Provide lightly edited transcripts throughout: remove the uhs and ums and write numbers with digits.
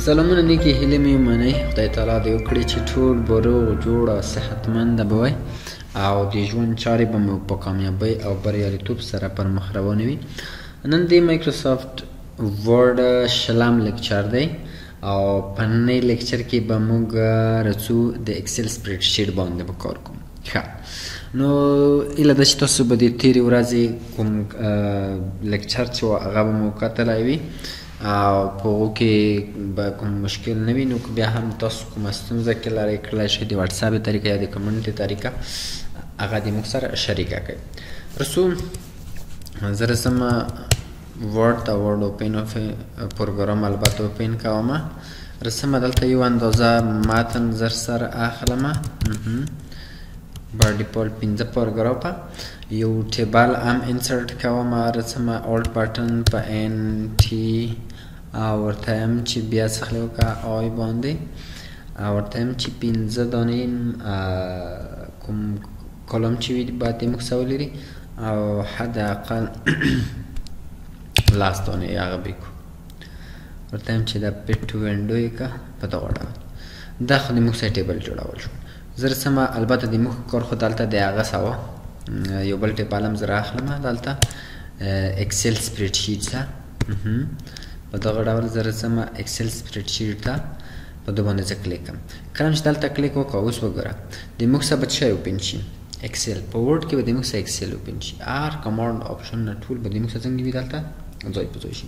سلامونه نیکې هیلې مې ومنئ. خدای تعالی دې وکړي چې ټول به روغ جوړ او صحتمند به وئ او د ژوند چارې به مو په کامیابۍ او بریالیتوب سره پر مخ روانې وي. نن د مایکروسافټ ورډ شلم lecture دی او په نۍ lecture کې به موږ رڅو د Excel spreadsheet باندې به کار کوو. ښه، نو هیله ده چې تاسو به د تېرې ورځې کوم lecture چې وه هغه به مو کتلی وي او په هغو کې به کوم مشکل نه وي. نو که بیا هم تاسو کومه ستونزه کې لرئ کړلی شئ د واتساپ طریقه یا د comment طریقه هغه د موږ سره شریکه کړئ. رسو زه رسم Word ته Word open پروګرام البته open کوم. رسم دلته یو اندازه متن زر سره اخلم، by default 5 پاراګرافه. یو table هم insert کوم. رسم Alt button په N T او ورته هم چې بیا څخه وکړه I باندې او ورته هم چې 5 دانې کوم column چې وي باید موږ سره ولري او حداقل 10 دانې هغه بکو. ورته هم چې دا fit to window یې که په دغه ډول دا خو د موږ سره table جوړول شو. زه رسم البته د موږ کار خو دلته د هغه سوه یو بل table هم زه راخلم دلته Excel spreadsheet ته په دغه ډول زه رسم Excel spreadsheet ته په ده باندې زه کلیک کوم. کله چې دلته کلیک وکړه اوس وګوره د موږ سره به څه شی open شي؟ Excel. په Word کې به د موږ سره Excel open شي. هر command option نه ټول به د موږ سره څنګه وي دلته ځای په ځای شي.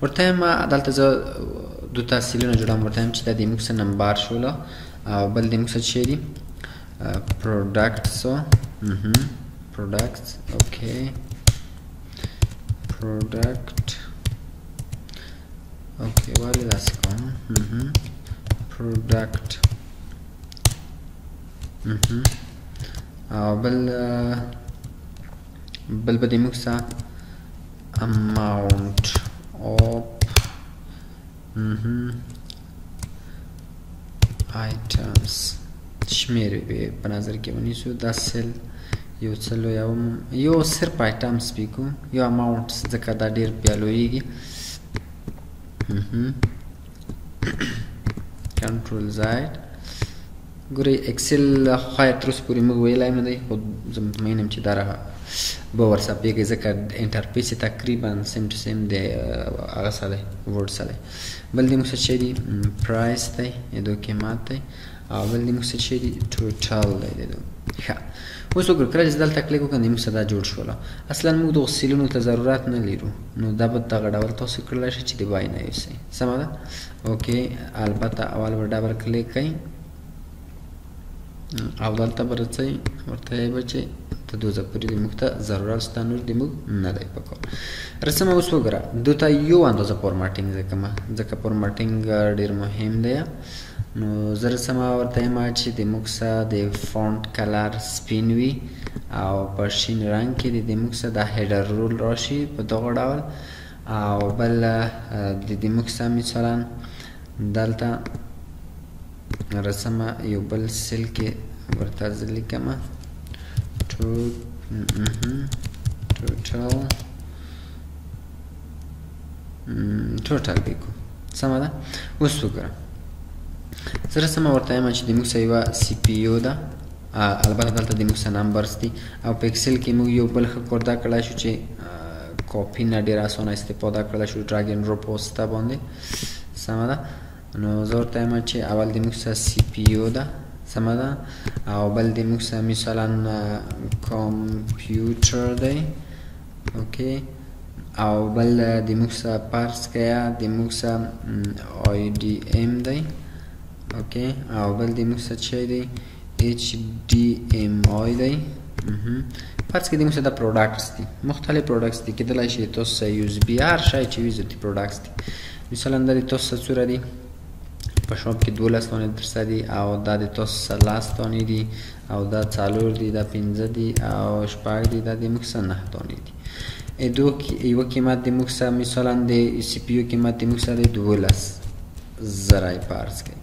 ورته ما دلته زه دوه cell ونه جوړوم. ورته چې دا د موږ سره نمبر شوله او بل د موږ سره څه دي products. Products okay product okay ولې داسې کوم product او بل بل به د موږ سره amount of items شمېر به په نظر کې ونیسو. دا cell یو څه لویوم، یو صرف items لیکو یو amount ځکه دا ډېر بیا لویږي. Control Z. ګورئ Excel خو تر اوسه پورې موږ ویلی نه دی، خو زه مطمئن یم چې دا به ورسره پوهېږئ ځکه interface یې تقریبا same to same د هغه سره دی Word سره دی. بل د موږ سره څه دي price دی د دوی قیمت دی او بل د موږ سره څه دي total دی د دوی. ښه اوس وګورئ کله چې دلته کلیک وکړم د موږ سره دا جوړ شوله. اصلا موږ دغو cell ونو ته ضرورت نه لرو، نو دا به دغه ډول تاسو کړلی شئ چې د بای نه یوسئ. سمه ده؟ okay البته اول به double click کوئ او دلته به رڅئ ورته یې به چې ته دوزه پورې د موږ ته ضرورت شته، نور د موږ نه دی پکار. رسمه اوس وګوره دوته یو اندازه formatting زه کومه ځکه formatting ډېر مهم دی. نو زه رسمه ورته یم چې د موږ سره د font color سپین وي او په شین رنګ کې د موږ سره د header rule راشي په دغه ډول او بل د موږ سره مثلا دلته رسمه یو بل cell کې ورته زه لیکم total total لیکو. سمه ده؟ اوس وګوره زه رسمه ورته یم چې د موږ سره یوه CPU ده، البته دلته د موږ سره numbers دي او په Excel کې موږ یو بل ښه کار دا کړلی شو چې کاپي نه ډېره اسانه استفاده کړلی شو drag and drop واسطه باندې. سمه ده؟ نو زه ورته یم چې اول د موږ سره CPU ده، سمه ده، او بل د موږ سره مثلا کمپیوټر دی okay او بل د موږ سره فرض کړه د موږ سره IDM دی okay او بل د موږ سره څه دی HDMI دی. فرض کړئ د موږ سره دا products دي، مختلف products دي، کېدلی شي تاسو سره USB هر شی چې وي دي products دي. مثلا دا د تاسو سره څومره دي په shop کې 12 دانې درسره دي او دا د تاسو سره 10 دانې دي او دا 4 دي، دا 5 دي او 6 دي، دا د موږ سره 9 دانې دي. یوه قیمت د موږ سره مثلا د CPU قیمت د موږ سره دی 12,000 فرض کړئ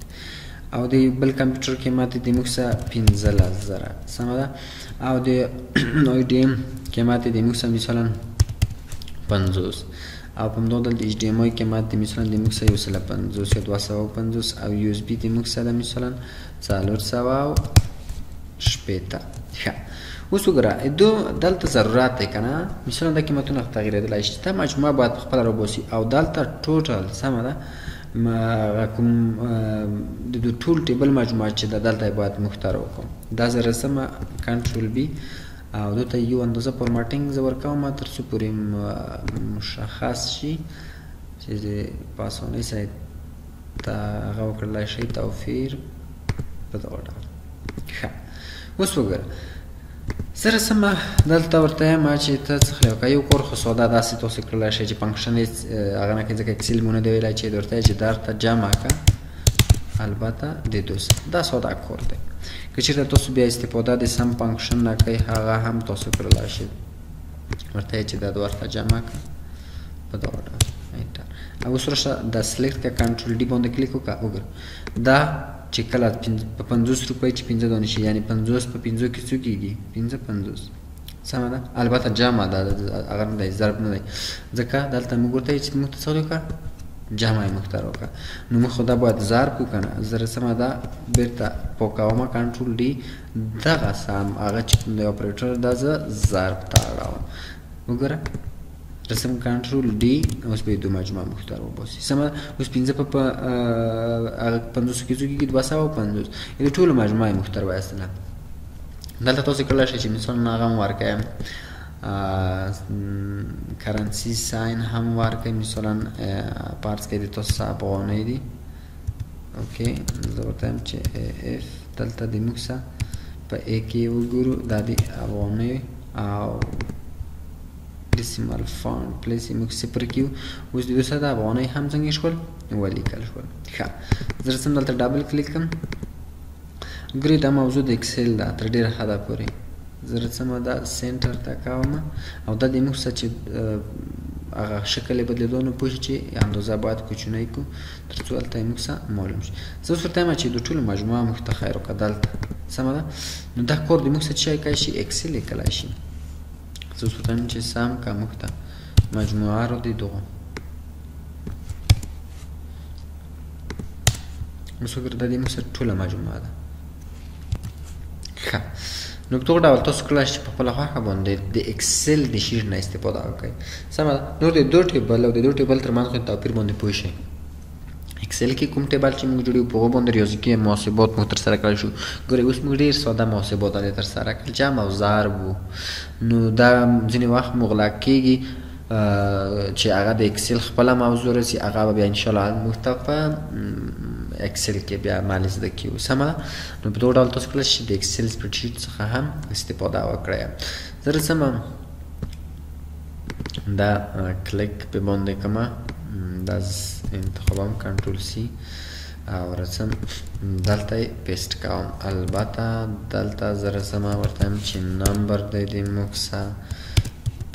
او د بل کمپیوټر قیمت د موږ سره 15,000. سمه ده؟ او د IDM قیمت د موږ سره مثلا 50 او په همدغه ډول د HDMI قیمت د مثلا د موږ سره 150 یا 250 او USB د موږ سره مثلا 460. ښه اوس وګوره دو دلته ضرورت دی که نه، مثلا دا قیمتونه تغییرېدلی شي، دا مجموعه باید په خپله راوباسي او دلته total سمه ده کوم د دو ټول table مجموعه چې ده دلته یې باید موږ ته راوکړم. دا زه رسمه control B او دلته یو اندازه formatting زه ورکوم تر څو پورې مشخص شي چې په اسانۍ سره هغه وکړلی شي توفیر په دغه ډول. ښه اوس وګوره زه رسمه دلته ورته یم چې ته څه خیال وکړه، یو کور خو ساده داسې تاسو کړلی شئ چې function هېڅ هغه نه کوي ځکه اکسل مو نه دی ویلی چې درته چې درته جمع که البته د دوست دا ساده کور دی. که چېرته تاسو بیا استفاده د sum function نه کوئ هغه هم تاسو کړلی شئ، ورته چې دا ورته جمع که په دغه ډول enter. او اوس راشه دا select که control D باندې کلیک وکړه. وګوره دا چې کله په 50 روپۍ چې 5 دانې شي یعنې 50 په 5 کې څو کېږي 55 سمه ده، البته جمع ده هغه نه دی ضرب نه دی، ځکه دلته موږ ورته چې موږ ته څه وکړه جمع یې موږ ته راوکړه، نو موږ خو دا باید ضرب کړو که نه. زه رسمه دا بېرته پاکومه control D دغه سم هغه چې کوم دی اپریټر دا زه ضرب ته اړوم. وګوره رسم control D اوس به یې دوه مجموعه موږ ته راوباسي سمه ده. اوس 5 په هغه 50 کې څو کېږي 250، یعنې ټولو مجموعه یې موږ ته راوایستله. دلته تاسو کړلی شئ چې مثلا هغه هم ورکړئ currency sign هم ورکړئ، مثلا فرض کړئ د تاسو افغانۍ دي. okay زه ورته وایم چې F دلته د موږ سره په A کې وګورو دا د افغانۍ او decimal font place یې موږ صفر کیو. اوس د دوی سره د افغانۍ هم څنګه شول ولیکل شول. ښه زه رسم دلته double click کړم. ګورئ دا موضوع د اکسل ده تر ډېره حده پورې. زه رسمه دا center ته کوم او دا د موږ سره چې هغه شکل یې بدلېدو نو پوه شي چې اندازه باید کوچنی کړو تر څو هلته یې موږ سره معلوم شي. زه اوس ورته وایم چې د ټولو مجموعه موږ ته خیر وکړه دلته سمه ده. نو دا کور د موږ سره څه کولی شي اکسل یې کړلی شي. زه اوس ورته وایم چې sum که موږ ته مجموعه را د دغو اوس وګوره دا د موږ سره ټوله مجموعه ده. ښه نو په دغه ډول تاسو کړلی شئ چې په خپله خوښه باندې د اکسل د sheet نه استفاده وکړئ سمه ده. نور د دوه table او د دوه table ترمنځ خو توپیر باندې پوه شئ. اکسل کې کوم table چې موږ جوړیو په هغو باندې ریاضیکي محاسبات موږ ترسره کړی شو. ګورئ اوس موږ ډېر ساده محاسبات دلته ترسره کړل، جمع او ضرب وو. نو دا ځینې وخت مغلق کېږي چې هغه د اکسل خپله موضوع رسي، هغه به بیا انشاءالله موږ ته په اکسل کې بیا عملي زده کېږو سمه ده. نو په دغه ډول تاسو کړلی شئ د اکسل spreadsheet څخه هم استفاده وکړئ. زه رسمه دا کلیک په باندې کومه دا انتخابم control C او رسم دلته یې paste کوم. البته دلته زه رسمه ورته وایم چې number دی د موږ سره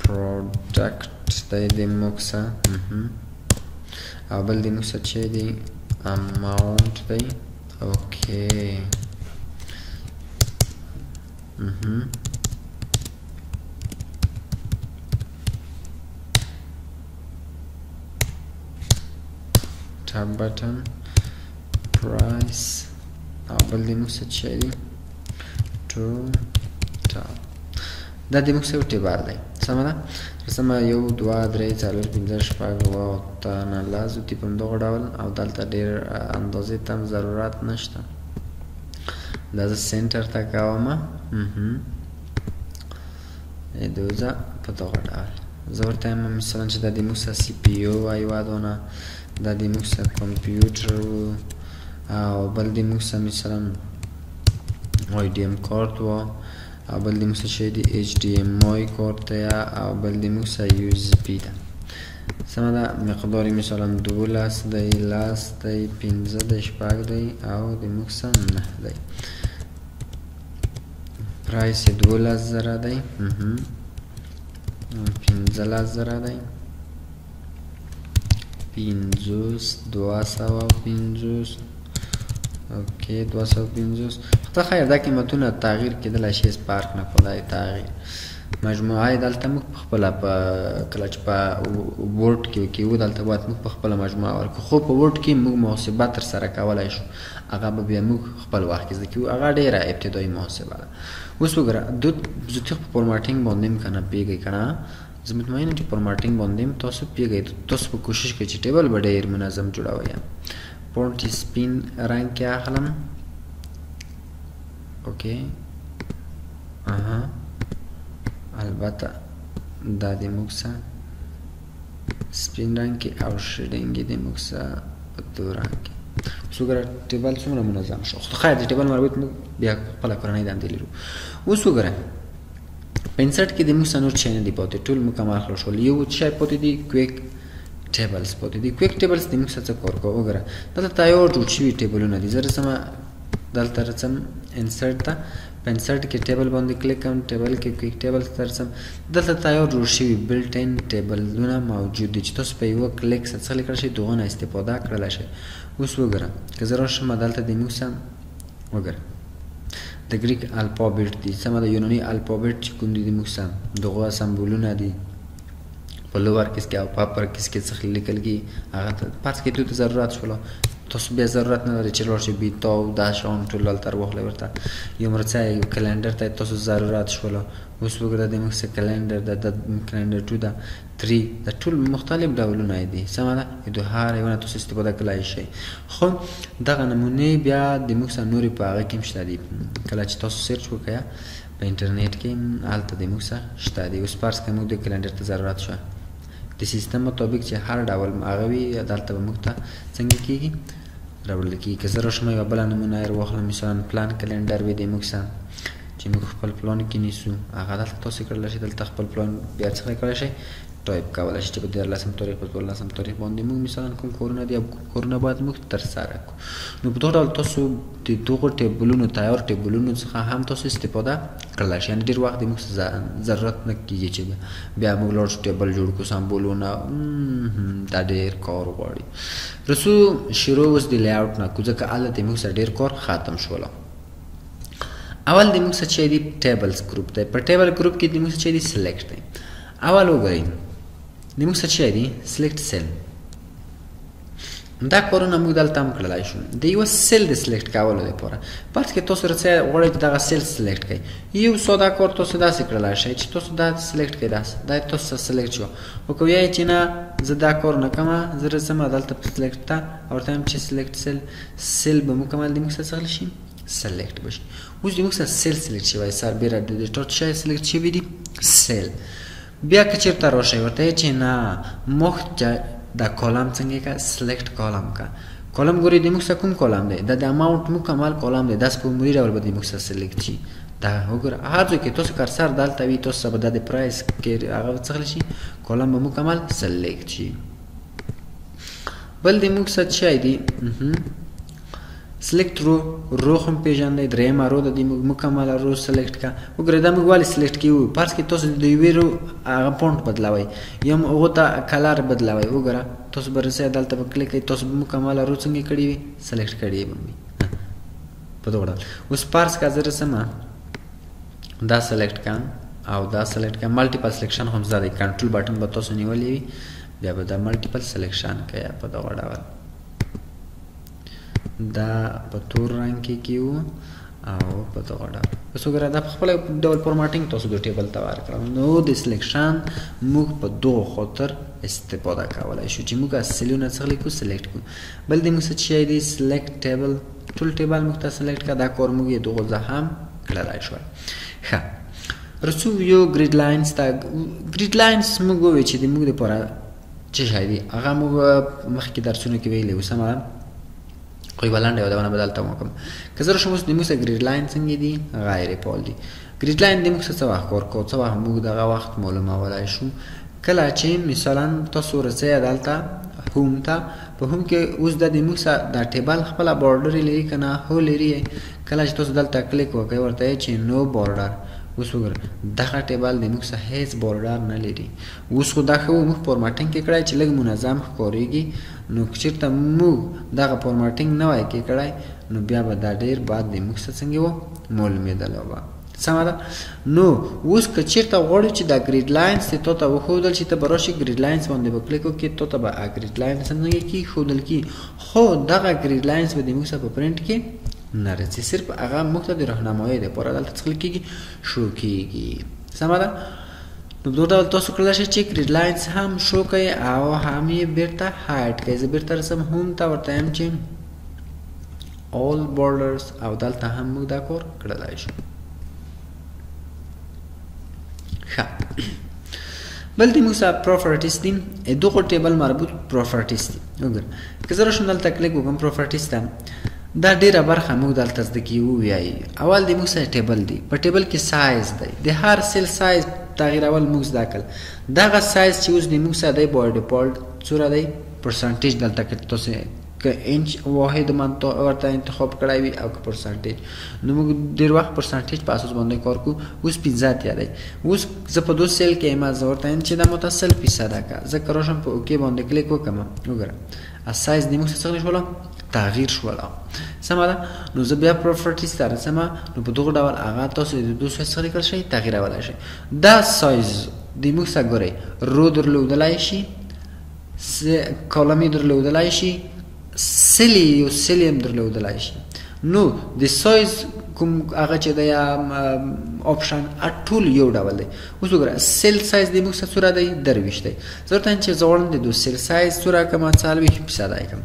product دی د موږ سره او بل د موږ سره چې دی amount دی. okay tab button price او بل د موږ سره چې دی total. دا د موږ سره یو table دی سمه ده. سمه 1 2 3 4 5 6 7 8 9 10 دي په همدغه ډول او دلته ډېر اندازې ته هم ضرورت نشته. دا زه center ته کوم دوزه په دغه ډول. زه ورته وایم مثلا چې دا د موږ سره CPU وه یوه دونه، دا د موږ سره کمپیوټر و او بل د موږ سره مثلا IDM کارت و او بل د موږ سره چې د HDMI کارت دی او بل د موږ سره USB ده سمه ده. مقدار یې مثلا 12 دی، 10 دی، 5 دی، 6 دی او د موږ سره 9 دی. price یې 12,000 دی، 15,000 دی، 50 250. okay 250. خو خیر دا قیمتونه تغییر کېدلی شي، هېڅ فرق نه کولی تغییر. مجموعه دلته موږ په خپله په کله چې په Word کې وکیو دلته باید موږ په خپله مجموعه ورکړو، خو په Word کې موږ محاسبه ترسره کولی شو، هغه به بیا موږ خپل وخت کې زده کوو، هغه ډېره ابتدایي محاسبه ده. اوس وګوره زه تیغ په formatting باندې هم که نه پوهېږئ که نه، زه مطمئن یم چې formatting باندې هم تاسو پوهېږئ، تاسو به کوشش کوئ چې table به ډېر منظم جوړوئ. font یې سپین رنګ کې اخلم، okay اها، البته دا د موږ سره سپین رنګ کې او shading یې د موږ سره په تور رنګ کې. اوس وګوره table څومره منظم شو. خو خیر د table مربوط موږ بیا خپله کورنۍ دندې لرو. اوس وګوره په insert کې د موږ سره نور شی نه دي پاتې، ټول مکمل خلاص شول. یو شی پاتې دي quick tables پاتې دي. quick tables د موږ سره څه کار کوو؟ وګوره دلته تیار جوړ شوي table ونه دي. زه رسم دلته رسم insert ته، په insert کې table باندې کلیک کوم، table کې quick tables ته رسم. دلته تیار جوړ شوي built in table ونه موجود دي چې تاسو په یوه کلیک سره څه کړی شئ، دغه نه استفاده کړلی شئ. اوس وګوره که زه راشم دلته د موږ سره وګوره د Greek alphabet دي، سمه ده، یوناني alphabet چې کوم دي د موږ سره دغه symbol ونه دي په lower case کې او په upper case کې څه لیکل کېږي، هغه ته فرض کړئ دوی ته ضرورت شوله، تاسو بیا ضرورت نه لرئ چې لاړ شئ بیتا او دا شیان ټول دلته واخلئ ورته. یو مرڅه یو calendar ته تاسو ضرورت شوله. اوس وګوره د موږ څه calendar ده، د calendar 2 ده 3 دا ټول مختلف ډولونه دي، سمه ده، د هر یو نه تاسو استفاده کړای شئ. خو دغه نمونې بیا د موږ سره نورې په هغه کې هم شته دي، کله چې تاسو search وکړئ په انټرنیټ کې هلته د موږ سره شته دي. اوس فرض کړئ موږ د calendar ته ضرورت شوه، د سیستم مطابق چې هر ډول هغه وي دلته به موږ ته څنګه کېږي راوړل کېږي. که زه راشم یوه بله نمونه یې واخلم، مثلا plan calendar وي د موږ سره چې موږ خپل پلان کې نیسو، هغه دلته تاسو کړلی شئ، دلته خپل پلان بیا څه کړلی شئ، ټایپ کولی شئ چې په 13 تاریخ په 12 تاریخ باندې موږ مثلا کوم کارونه دي او کوم کارونه باید موږ ترسره کړو. نو په دغه ډول تاسو د دغو table ونو تیار table ونو څخه هم تاسو استفاده کړلی شئ. یعنې ډېر وخت د موږ ضرورت نه کېږي چې بیا موږ لاړ شو table جوړ کړو symbol ونه، دا ډېر کار غواړي. رسو شروع اوس د layout نه کو، ځکه هلته د موږ سره ډېر کار ختم شوله. اول د موږ سره چې دی tables group دی، په table group کې د موږ سره چې دی select دی. اول وګورئ د موږ سره چې دی select cell، دا کارونه موږ دلته هم کړلی شو. د یوه cell د select کولو لپاره فرض کړئ تاسو رڅه غواړئ چې دغه cell select کړئ، یو ساده کار تاسو داسې کړلی شئ چې تاسو دا select کړئ، داسې دا تاسو سره select شو. خو که وایئ چې نه زه دا کار نه کوم، زه رسم دلته په select ته ورته وایم چې select cell، cell به مکمل د موږ سره څه شي select به شي. اوس د موږ سره cell select شوی، سربېره د data څه شی select شوي دي cell. بیا که چېرته راشئ ورته یې چې نه مخ دا column څنګه که select column که column ګورئ د موږ سره کوم column دی، دا د amount مکمل column دی، داسې په عمودي ډول به د موږ سره select شي. دا وګوره هر ځای کې تاسو cursor دلته وي تاسو به دا د price کې هغه څه شي column به مکمل select شي. بل د موږ سره څه شی دی select row، row هم پېژندئ، درېیمه row ده د موږ مکمله row select که. وګورئ دا موږ ولې select کوو، فرض کړئ تاسو د یوې row هغه font بدلوئ یا هم هغو ته color بدلوئ، وګوره تاسو به رسئ دلته به کلیک کوئ، تاسو به مکمله row څنګه کړې وي select کړې به وي په دغه ډول. اوس فرض که زه رسم دا select کړم او دا select کړم، multiple selection هم زده دی، control button به تاسو نیولی وي، بیا به دا multiple selection کوئ په دغه ډول. دا په تور رنګ کې کیو او په دغه ډول. اوس وګوره دا په خپل ډول formatting تاسو د table ته ورکړم. نو د selection موږ په دغو خاطر استفاده کولی شو چې موږ cell ونه څه لیکو select کړو. بل د موږ څه شی دی select table، ټول table موږ ته select کړه، دا کار موږ یې دغو ځای هم کړلی شوی. ښه رسو یو grid lines ته. grid lines موږ وویل چې د موږ دپاره څه شی دی، هغه موږ مخکې درسونو کې ویلي وو، سمه ده، خو یوه لنډه یادونه به دلته وکړم. که زه راشم اوس د موږ سره grid line څنګه دي غیر فعال دي. grid line د موږ سره څه وخت کار کوو، څه وخت موږ دغه وخت معلومولی شو، کله چې مثلا تاسو ورځئ دلته home ته، په home کې اوس د موږ سره دا table خپله border یې لري که نه، هو لري. کله چې تاسو دلته کلیک وکړئ ورته یې چې no border، اوس وګوره دغه table د موږ سره هیڅ border نه لري. اوس خو دا ښه وو موږ formatting کې کړی چې لږ منظم ښکارېږي، نو که چېرته موږ دغه formatting نه وای کې کړی نو بیا به دا ډېر باد د موږ سره څنګه وو معلومېدلی وه. سمه ده. نو اوس که چېرته غواړو چې دا grid lines ته ته وښودل شي، ته به راشي grid lines باندې به کلیک وکړې، ته ته به grid lines څنګه کېږي ښودل کېږي، خو دغه grid lines به د موږ سره په پرنټ کې نه راځي، صرف هغه موږ ته د راهنمایۍ دپاره دلته څخل کېږي شو کېږي. سمه ده. نو دو ډول تاسو کړلی شئ چې grid lines هم شو کوي او هم یې بیرته hide کوي. زه بیرته رسم home ته ورته یم چې all borders او دلته هم موږ دا کار کړلی شو. ښه، بل د موږ سره properties دي، دغو table مربوط properties دي. وګوره که زه راشم دلته کلیک وکړم properties ته، دا ډیره برخه موږ دلته زده کیږو ویایي. اول د موږ سره table دی، په table کې سایز دی، د هر cell size تغییرول موږ زده کړل. دغه سایز چې اوس د موږ سره دی by default څومره دی percentage، دلته که تاسو که انچ واحد من ورته انتخاب کړی وي او که percentage، نو موږ ډېر وخت percentage په اساس باندې کار کوو. اوس 85 دی، اوس زه په دو cell کې یم، زه ورته یم چې دا ماته 100% کړه. زه که راشم په OK باندې کلیک وکړم، وګوره سایز د موږ څه شوله تغییر شوله. سمه ده. نو زه بیا properties ته رسم، نو په دغه ډول هغه تاسو د دوه سایز څخه لیکل شئ تغییرولای شئ. دا سایز د موږ سره ګورئ row درلودلای شي، column یې درلودلای شي، cell یې یو cell یې هم درلودلای شي. نو د سایز کوم هغه چې دی option ټول یو ډول دی. اوس وګوره cell size د موږ سره څومره دی 23 دی. زه ورته وایم چې زه غواړم د دوه cell size څومره کړم 40% یې کړم.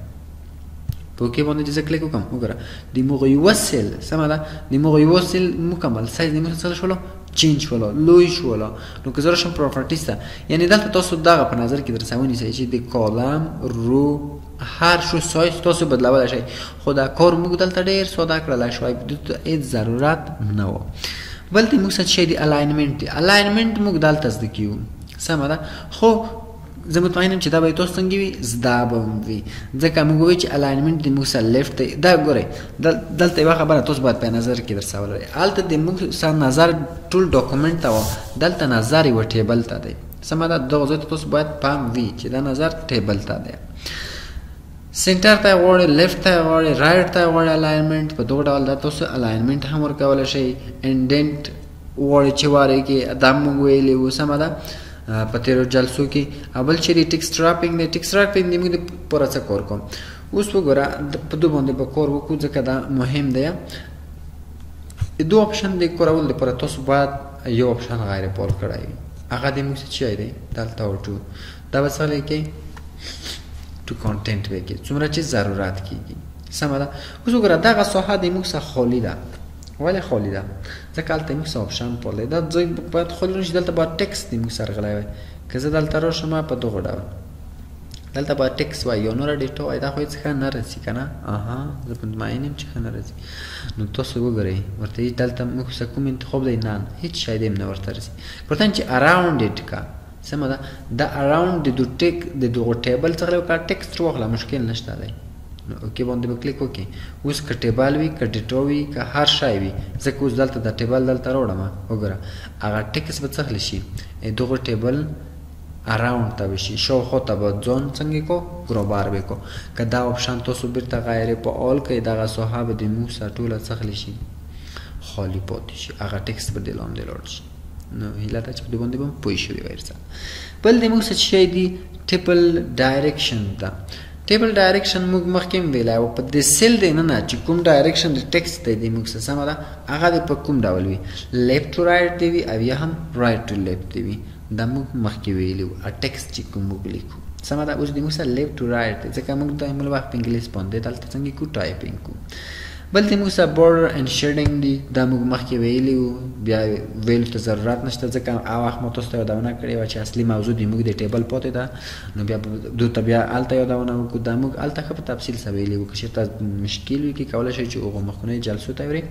په OK باندې چې زه کلیک وکړم، وګوره د موږ یوه cell، سمه ده، د موږ یوه cell مکمل سایز د موږ څه شولو change شولو لوی شولو. نو که زه راشم properties ته، یعنې دلته تاسو دغه په نظر کې درسره ونیسئ چې د column row هر شو سایز تاسو بدلولی شئ، خو دا کار موږ دلته ډېر ساده کړلی شوی، دلته هېڅ ضرورت نه و. بل د موږ سره چې دی alignment دی، alignment موږ دلته زده کیو. سمه ده. خو زه مطمئن یم چې دا به تاسو څنګه وي زده به هم وي، ځکه موږ وایو چې alignment د موږ سره left دی. دا ګورئ دلته یوه خبره تاسو باید په نظر کې درسره ولرئ، هلته د موږ سره نظر ټول document ته و، دلته نظر یوه table ته دی. سمه ده. دغه ځای ته تاسو باید پام وي چې دا نظر table ته دی. center ته غواړئ، left ته غواړئ، right ته غواړئ alignment، په دغه ډول دا تاسو alignment هم ورکولی شئ. indent غواړئ چې وارې کې دا موږ ویلي وو. سمه ده په تېرو جلسو کې. او بل چې دی text wrapping دی، text wrapping دی موږ د پوره څه کار کوم. اوس وګوره په دو باندې به کار وکړو ځکه دا مهم دی. د دو option د کارولو دپاره تاسو باید یو option غیر فعال کړی وي، هغه د موږ څه چی دی دلته auto، دا به څه لیکئ to content به کې څومره چې ضرورت کیږي. سمه ده. اوس وګوره دغه ساحه د موږ څخه خالي ده. ولې خالي ده؟ ځکه هلته موږ څه option فعال دی، دا ځای باید خالي نشي، دلته باید text د موږ سره راغلی وای. که زه دلته راشم په دغه ډول دلته باید text وای یا نوره data وای، دا خو هېڅ ښه نه رسي که نه. اها زه مطمئن یم چې ښه نه رسي. نو تاسو وګورئ ورته دلته موږ څه کوم انتخاب دی نه، هېڅ شی دی هم نه ورته رسي. ورته چې around it که سمه ده، دا around د دو ټیک د دغو table څخه وکړه text واخله مشکل نشته دی. نو OK باندې به کلیک وکړي. اوس که table وي که data وي که هر شی وي، ځکه اوس دلته دا table دلته راوړم، وګوره هغه text به څه شي دغو table around ته به شي، شاوخوا ته به ځان څنګه کو ګروبار به کو. که دا option تاسو بیرته غیر فعال کړئ دغه ساحه به د موږ سره ټوله څخلی شي خالی پاتې شي، هغه text به د لاندې لاړ شي. نو هیله ده چې په دې باندې به هم پوه شوي وای. بل د موږ څه شی دی table direction ده. table direction موږ مخکې هم ویلی و، په دې cell دی نه نه چې کوم direction د text دی د موږ څه سمه ده هغه دی په کوم ډول وي، left to right دی وي او یا هم right to left دی وي. دا موږ مخکې ویلي وو text چې کوم موږ لیکو. سمه ده. اوس د موږ سره left to right دی ځکه موږ دایم الوخت په انګلیس باندې دلته څنګه کو typing کو. بل د موږ سره border and shading دی، دا موږ مخکې ویلي وو، بیا ویلو ته ضرورت نشته ځکه هغه وخت مو تاسو ته یادونه کړې وه چې اصلي موضوع د موږ د table پاتې ده، نو بیا دوی ته بیا هلته یادونه وکړو. دا موږ هلته ښه په تفصیل سره ویلي وو، که چېرته مشکل وي کې کولی شئ چې هغو مخکنیو جلسو ته ورې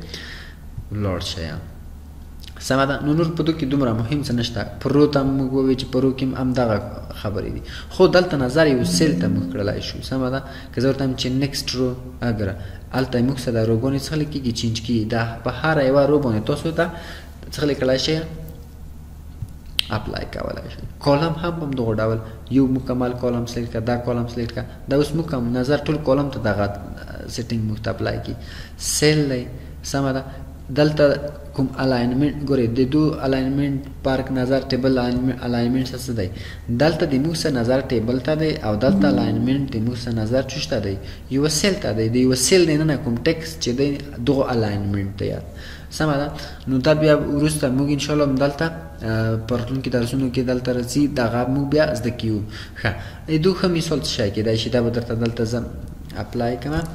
لاړ شئ. سمه ده. نو نور په دو کې دومره مهم څه نشته. په row ته موږ وویل چې په row کې هم همدغه خبرې دي، خو دلته نظر یو cell ته موږ کړلی شو. سمه ده. که زه ورته وایم چې next row، اګره هلته موږ سره د row ګانې څخه لیکېږي change کېږي، دا په هره یوه row باندې تاسو ته څخه لیکلی شئ apply کولی شئ. column هم په همدغه ډول یو مکمل column select کړه، دا column select کړه، دا اوس موږ نظر ټول column ته دغه setting موږ ته apply کړي. cell دی. سمه ده. دلته کوم alignment ګورئ، د دو alignment پارک نظر table alignment څه دی؟ دلته د موږ سره نظر table ته دی او دلته alignment د موږ سره نظر چوش ته دی؟ یو cell ته دی. د یو cell نه کوم text چې دی دغه alignment دی، سمه ده. نو دا بیا وروسته موږ ان شاء الله دلته په راتلونکي درسونو کې دلته رسي، دغه موږ بیا زده کیو. ښه، دو ښه مثال څه شی کېدای شي؟ دا به درته دلته زه apply کړم.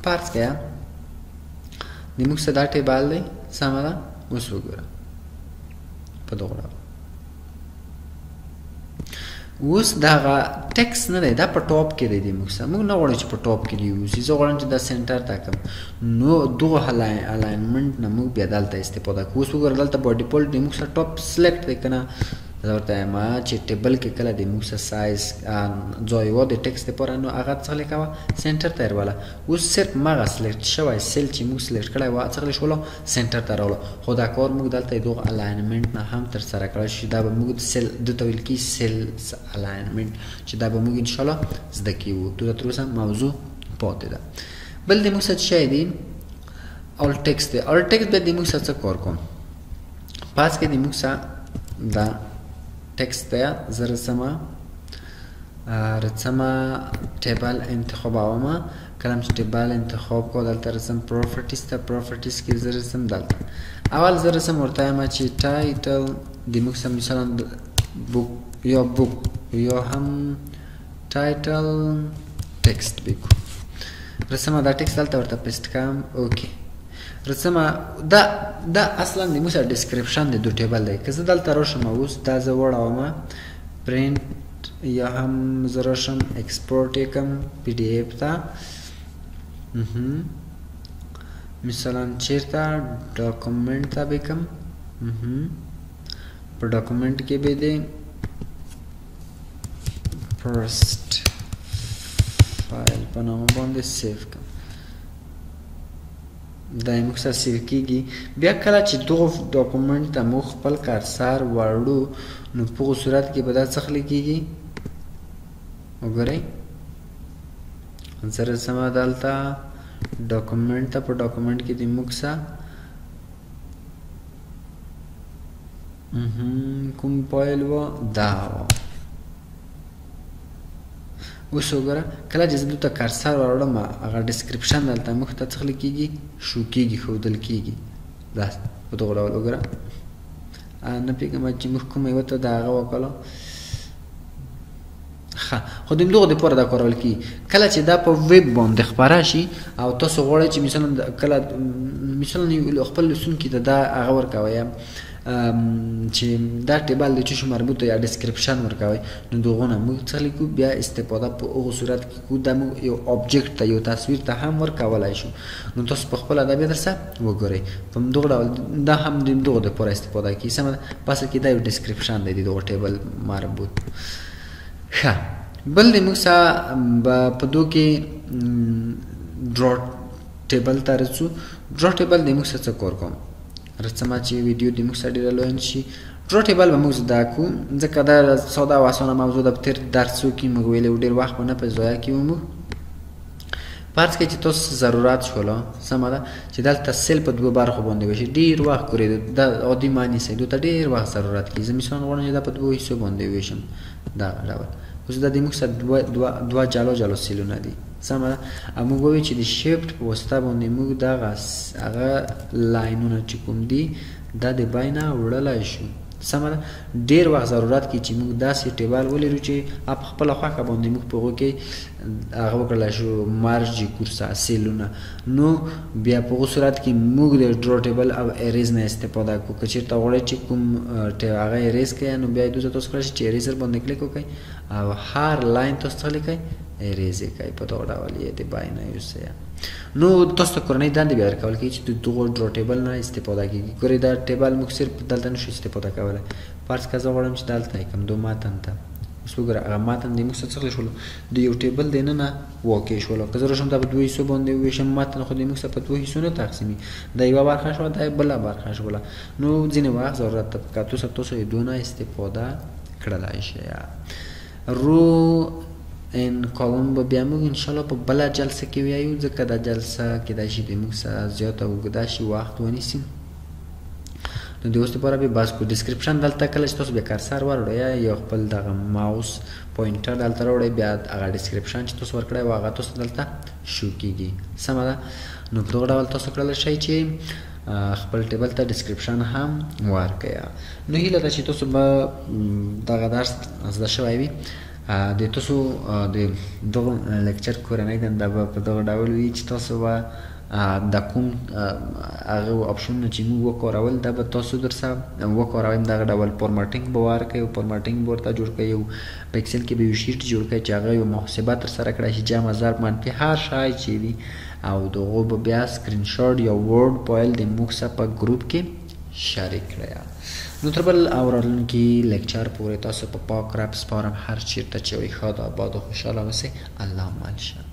فرض کړه د موږ سره دا table دی، سمه ده. اوس وګوره په دغه ډول اوس دغه text نه دی، دا په top کې دی. د موږ سره موږ نه غواړو چې په top کې دی اوسي، زه غواړم چې دا center ته کړم. نو دغه alignment نه موږ بیا دلته استفاده کوو. اوس وګوره دلته by default د موږ سره top select دی که نه؟ زه ورته وایم چې table کې کله د موږ سره سایز ځای و د text لپاره، نو هغه څه لیکوه center ته یې راوله. اوس صرف مغه select شوی cell چې موږ select کړی و څه شولو center ته راوله. خو دا کار موږ دلته دغه alignment نه هم ترسره کړی شو. دا به موږ cell دته ویل کېږي cell alignment، چې دا به موږ انشاءالله زده کیو. دا تر اوسه موضوع پاتې ده. بل د موږ سره څه شی دی؟ alt text دی. alt text به د موږ سره څه کار کوم؟ پس کې د موږ سره دا text ده، زه رسمه table انتخابوم. کله چې table انتخاب کو دلته رسم properties ته، properties کې زه رسم دلته اول زه رسم ورته وایم چې title د موږ سره مثلا book یا book یا هم title text بکو. رسمه دا text دلته ورته paste کوم. okay، رسمه دا دا اصلا د موږ سره description د دو table دی. که زه دلته راشم اوس دا زه وړوم پرینټ یا هم زه راشم export یې کړم PDF ته. مثلا چیرته document ته به کم. په document کې به دی first file په نامه باندې save کړم. دا یې موږ سره save کېږي. بیا کله چې دغه document ته موږ خپل cursor وړو، نو په هغه صورت کې به دا څه خلی کېږي؟ وګورئ زه رسمه دلته document ته، په document کې د موږ سره کوم فایل و؟ دا و. اوس وګوره کله چې زه دلته cursor وروړم هغه description دلته موږ ته څه کېږي؟ شو کېږي، ښودل کېږي. دا په دغه ډول وګوره. نه پوهېږم چې موږ کومه یوه ته د هغه وکړو. ښه، خو د همدغو دپاره دا کارول کېږي. کله چې دا په ویب باندې خپره شي او تاسو غواړئ چې مثلا کله مثلا خپل لوستونکي ته دا هغه ورکوئ چې دا table د چه مربوط یا description ورکوي، نو دغه نه موږ څه لیکو بیا استفاده په هغه صورت کې کو دا موږ یو object ته یو تصویر ته هم ورکولای شو. نو تاسو په خپله دا بیا درسه وګورئ. په همدغه ډول دا هم د همدغو دپاره استفاده کېږي. سمه ده. په اصل کې دا یو description دی د دغه table مربوط. ښه، بل د موږ سره په دو کې draw table ته رسو. draw table د موږ سره څه کار کوم؟ رسمه چې ویډیو د موږ سره ډېره لویه شي. draw table به موږ زده کړو، ځکه دا ساده او اسانه موضوع ده. په تېر درسو کې موږ ویلي وو ډېر وخت به نه په ضایع کېږو. موږ فرض کړئ چې تاسو ضرورت شوله، سمه ده، چې دلته cell په دوو برخو باندې وشي. ډېر وخت ګورئ دا عادي معنی سي، دوی ته ډېر وخت ضرورت کېږي. زه مثلا غواړم چې دا په دوو حصو باندې وویشم دغه ډول. اوس دا د موږ سره دوه جلا جلا cell ونه دي، سمه ده. او موږ وایو چې د شیفت په واسطه باندې موږ دغه هغه line ونه چې کوم دي دا د باینه وړلی شو، سمه ده. ډېر وخت ضرورت کېږي چې موږ داسې table ولرو چې په خپله خوښه باندې موږ په هغو کې هغه وکړلی شو merge کورسه cell ونه. نو بیا په هغو صورت کې موږ د draw table او erase نه استفاده کوو. که چېرته غواړئ چې کوم هغه erase کړئ، نو بیا یې دوی تاسو کړی شئ چې eraser باندې کلیک وکړئ او هر line تاسو څه لیکئ erase یې کوئ. په دغه ډول یې د باینه یوسئ. نو تاسو ته کورنۍ دندې بیا درکول کېږي چې د دغو draw table نه استفاده کېږي. ګورئ دا table موږ صرف دلته نشو استفاده کولی. فرض که زه غواړم چې دلته یې کړم دو متن ته. اوس وګوره هغه متن د موږ سره څه شولو د یو table دننه واقع شولو. که زه راشم دا په دوو حصو باندې وویشم، متن خو د موږ سره په دوو حصو نه تقسیمي، دا یوه برخه شوه دا بله برخه شوله. نو ځینې وخت ضرورت ته په کتو سره تاسو یې دونه استفاده کړلی شئ. row in column به بیا موږ انشاءالله په بله جلسه کې ویایو، ځکه دا جلسه کیدای شي د موږ سره زیاته اوږده شي، وخت ونیسي. نو د اوس لپاره به بس کو. description دلته کله چې تاسو بیا cursor وروړئ یا خپل دغه mouse pointer دلته راوړئ، بیا هغه description چې تاسو ورکړی و هغه تاسو دلته شو کیږي. سمه ده. نو په دغه ډول تاسو کړلی شئ چې خپل table ته description هم ورکړئ. نو هیله ده چې تاسو به دغه درس زده شوی وي. د تاسو د دغه lecture کورنۍ دنده به په دغه ډول وي چې تاسو به د کوم هغه option ونه چې موږ وکارول دا به تاسو درسره وکاروئ. دغه ډول formatting به ورکړئ او formatting به ورته جوړ کړئ. یو په Excel کې به یو sheet جوړ کړئ چې هغه یو محاسبه ترسره کړای شي، جمع ضرب منفي هر شی چې وي، او دغو به بیا screenshot یا Word file د موږ سره په ګروپ کې شریک کړئ. نو تر بل او راتلونکي lecture پورې تاسو په پاک رب سپارم. هر چیرته چې وئ ښاد، آباد او خوشحاله اوسئ. الله مل شه.